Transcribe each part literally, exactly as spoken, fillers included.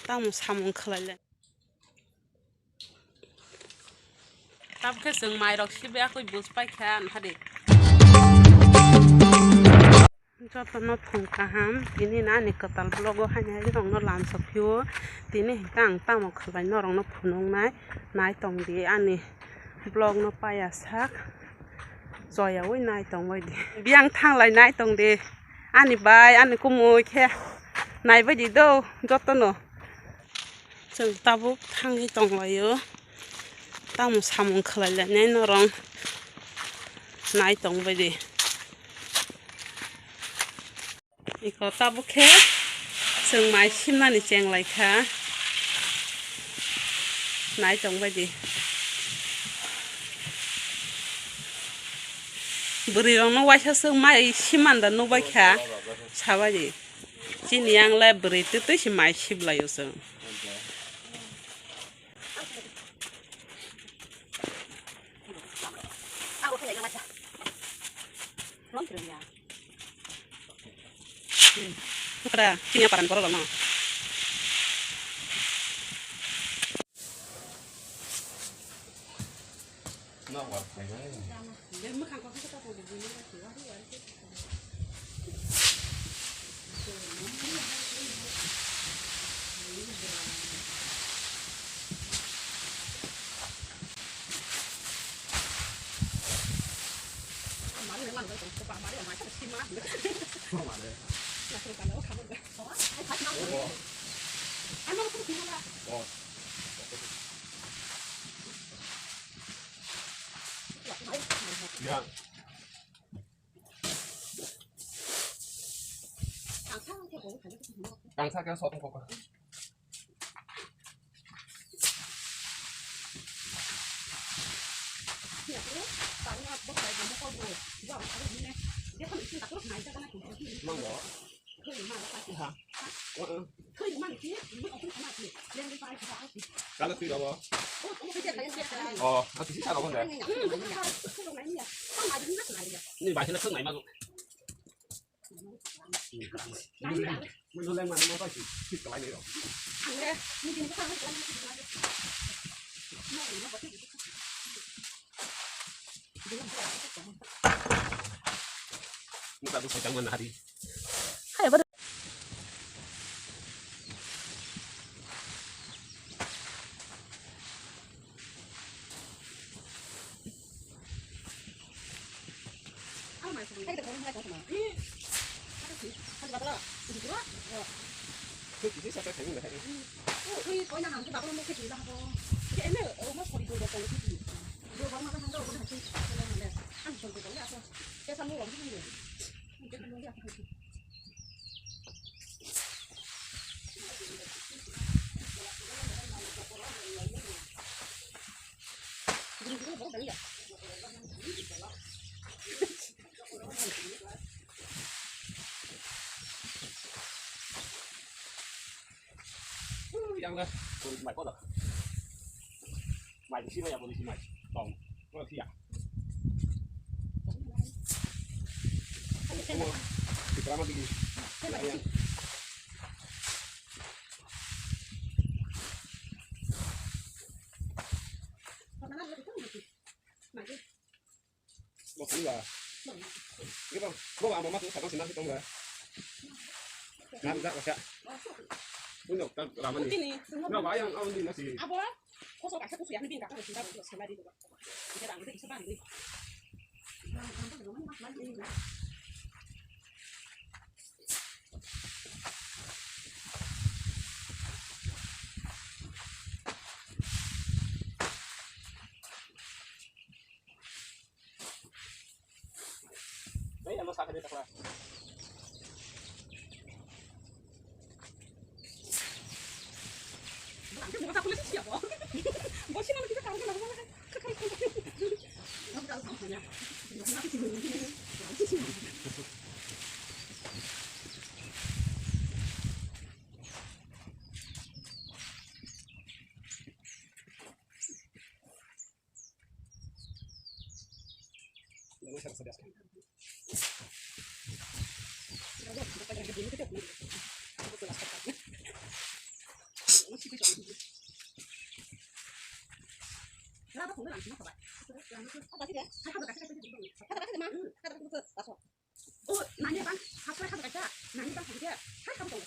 tamo samung khlai lai. Tabukhe chwng mairok sibai akui bus paikha, anhadi. Jotono phung kaham, tini ani kwtal vlog o haino hai norokno lamsok phio. Tini hinkhe ang tamo khlai norokno phunuknai, nai tongdi ani vlog no paiya sak, choyaui nai tongbaidi. Biyang thanglai nai tongdi, ani bai ani kumui khe naibaidi do jotono. Chwng tabuk thangwi tonglaio. Tamo samung khlai lainai norok nai tongbaidi. Iko tabuk khe chwng mai simnani cheng lai kha. Nai tongbaidi. Bwrwi rokno waisa chwng mai simmanda nukbai kha. Sabaidi. Chini yang le bwrwi twi twi se mai siblaio chwng. Bwkra, chini aparani borok rokno. Kangsa khe sotong kok. Kala twi rabo. Oh, a tisi sa rabo de. Ni bai sila thang nai ma. Ni bai sila thang nai ma. Mun leng ma ma bai si, si kalai ni ro. Ni ta du sai tang man hari. Yang dah, kulit mai kau dah. Mai bisi mai ya, bisi mai. Tong, kau siap. Kita lama tinggi. Bo kani ba. Ge ba, bo ba mama tu sakang sinang tong ba. Nan ja ka. Puno ta ramani. Tini, no ba yang aun di nasi. Abo, koso ka sa kusu ya ni bin ka ka sinda bo sala di ba. Ida dang di sa ban di. O, nanya bang, hapsai hapsai kaisa, nanya bang hapsai. Hai hapsai.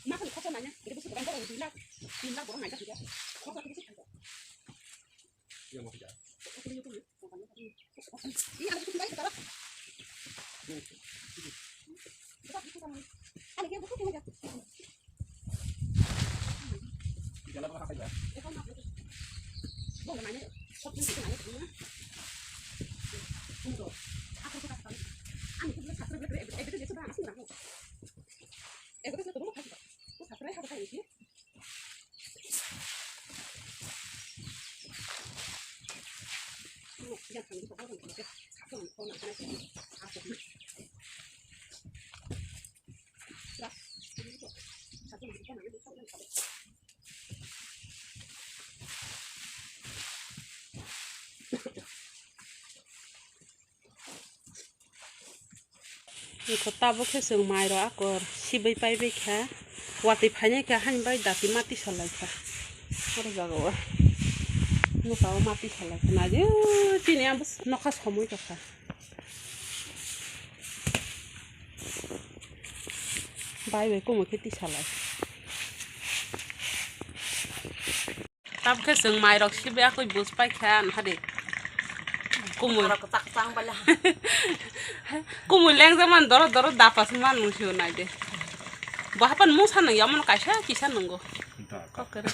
Makan khasa nanya, itu busu bang borong dui lakh, tin lakh borong nanya juga. Khasa itu busu. Iya, ada busu baik sekarang. Ada dia busu punya. Tabuk khe chwng mairok akor sibwi paibai kha. Watwi phainai kha, hani bai dati mati salai kha. Oro jaga o nokha o mati salai kha. Naidi chini abo nokha somoi tongkha. Bai bai kumu khe tisalai. Tabuk khe chwng mairok sibwi akoi bus paikha ani hade. Kumui. Oro kwchak kwchang bale. Kumui lengjak man doro doro dapa se man nung sio naide. Bo hapan mungsa nung yamano kaisa kisa nungo. Daba. Kok kwrwi.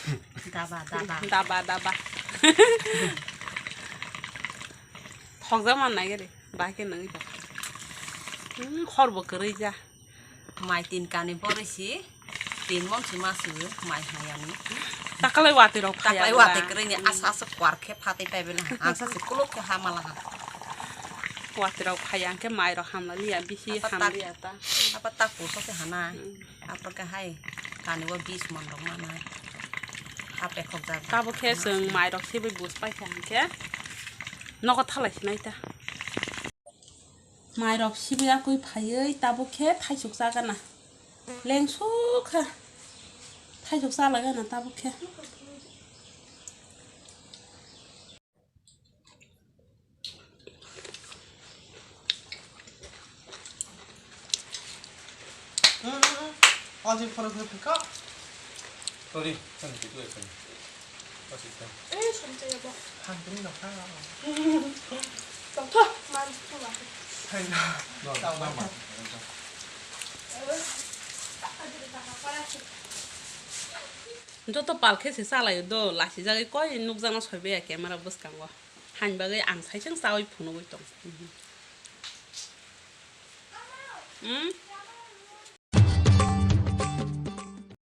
Daba, daba. Daba, daba. Thokjak man nai gari. Bahai khe nungwi tong. Hmm, hor bo kwrwi ja. Mai tin kani borwi si, tin mon si ma si mai hayani. Takalai watwi rok phaya. Takalai watwi kwrwi ni asa asa kwar khe phatwi pai bela. Ang sa si kuluk khe hamala ha. Watwi rok phaya hwnkhe mai rok hamla liya bisi hamliya ta. Apa tak puso khe hana. Hmm. Apa khe hai kani o bis mon rok ma nai. Ape khok jaga. Tabuk khe chwng mai rok sibwi bus paikha hwnkhe nogo thalai sinai ta. Mairok sibwi akwi phaiwi tabuk khe thaisuk chagana. Lengsuk kha. Thaisuk chalagana tabuk khe. Aji phoro khe phikha. Sorry, chang kitu ekhan. Pasita. Eh, samchaya bo. Hangkring na ha. Tongtho, man, tongtho. Hai na. No, tang ma. Joto pal khe se chalai do, lasi jagwi koi nukjakno soi baya camera bwskango. Hani bagwi ang saisang chawi phunugwi tong. Hmm?